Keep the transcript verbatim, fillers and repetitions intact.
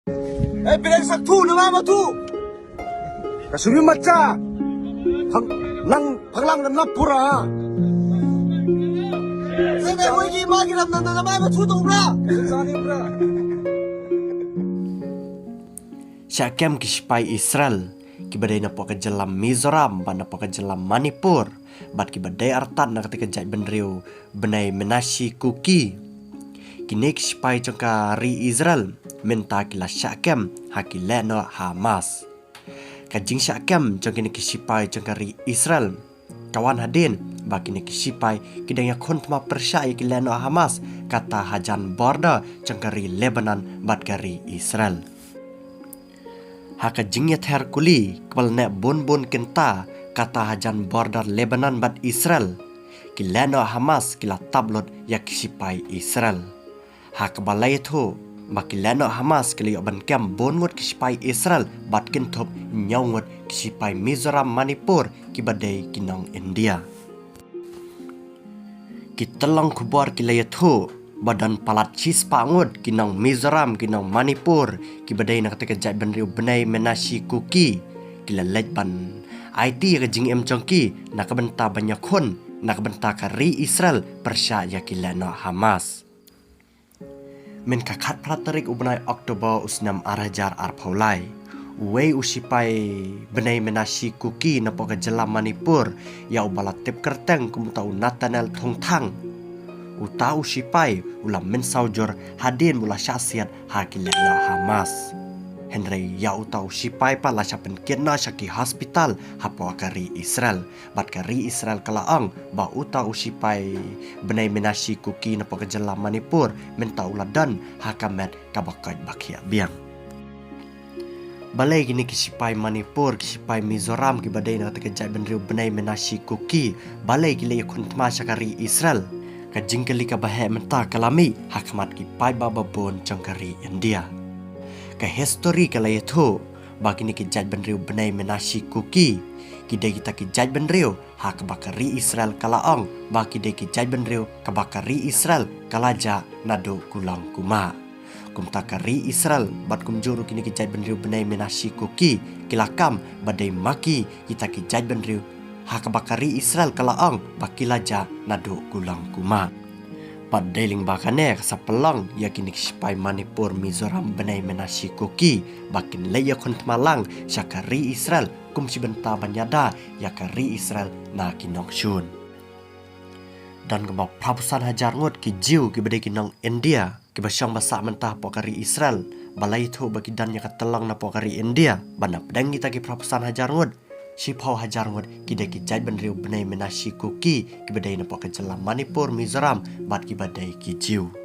Eh, pinang sak thu na ma thu. Ka sumi macha. Phang lang, phang lang dan lapura. Sebe woi ki ma ki ram dan dan ma thu tu bra. Sha kem ki sipai Israel kiba dei napoh ka jylla Mizoram bad napoh ka jylla Manipur bad kiba dei artat na kata ka jaitbynriew Bnei Menashe Kuki. Kine ki sipai jong ka ri Israel mynta ki la shah kem ha ki lehnoh Hamas. Ka jingshah kem jong kine ki sipai jong ka ri Israel ka wan hadien ba kine ki sipai ki dang ïakhun thma pyrshah ïa ki lehnoh Hamas kata hajan border jong ka ri Lebanon bad ka ri Israel. Ha ka jingïather kuli kaba la neh bun bun kynta kata hajan border Lebanon bad Israel, ki lehnoh Hamas ki la tap lut ïa ki sipai Israel. Ha kaba la ïathuh ba ki lehnoh Hamas ki la ïoh ban kem bun ngut ki sipai Israel bad kynthup hynñiew ngut ki sipai Mizoram Manipur kiba dei ki nong India. Ki tyllong khubor ki la ïathuh ba don palat shispah ngut ki nong Mizoram, ki nong Manipur kiba dei na kata ka jaitbynriew Bnei Menashe Kuki ki la leit ban aiti ïa ka jingim jong ki na ka bynta ban ïakhun na ka bynta ka ri Israel pyrshah ïa ki lehnoh Hamas. Mynta ka khatphra tarik u bnai October u snem ar hajar arphew lai, uwei u sipai Bnei Menashe Kuki napoh ka jylla Manipur, ïa uba la tip kyrteng kum uta u Nathaniel Thongthang. Uta u sipai u la mynsaw jur hadien ba u la shah siat ha ki lehnoh Hamas. Hynrei ïa uta u sipai pat la shah pynkit noh sha ki hospital hapoh ka ri Israel. Bad ka ri Israel ka la ong ba uta u sipai Bnei Menashe Kuki napoh ka jylla Manipur mynta u la don ha ka met kaba koit ba khiah biang. Balei kine ki sipai Manipur, ki sipai Mizoram kiba dei na kata ka jaitbynriew Bnei Menashe Kuki, balei ki la ïakhun thma sha ka ri Israel? Ka jingkylli kaba heh mynta ka la mih ha khmat ki paidbah babun jong ka ri India. Ka histori ka la ïathuh ba kine ki jaitbynriew Bnei Menashe Kuki ki dei kita ki jaitbynriew ha kaba ka ri Israel ka la ong ba ki dei ki jaitbynriew kaba ka ri Israel ka la jah naduh kulong kumah. Kumta ka ri Israel bad kumjuh ruh kine ki jaitbynriew Bnei Menashe Kuki ki la kam ba dei ma ki kita ki jaitbynriew ha kaba ka ri Israel ka la ong ba ki la jah naduh kulong kumah. Bad dei lyngba kane ka sa pynlong ïa kine ki sipai Manipur, Mizoram, Bnei Menashe Kuki ba kin leit ïakhun thma lang sha ka ri Israel kum shi bynta ban ïada ïa ka ri Israel na ki nongshun. Don kumba phra phew san hajar ngut ki Jiw kiba dei ki nong India kiba shong ba sah mynta hapoh ka ri Israel, ba la ïathuh ba ki don ïa ka tyllong napoh ka ri India. Bad na pdeng kita ki phra phew san hajar ngut, shiphew hajar ngut ki dei ki jaitbynriew Bnei Menashe Kuki kiba dei napoh ka jylla Manipur, Mizoram bad kiba dei ki Jiw.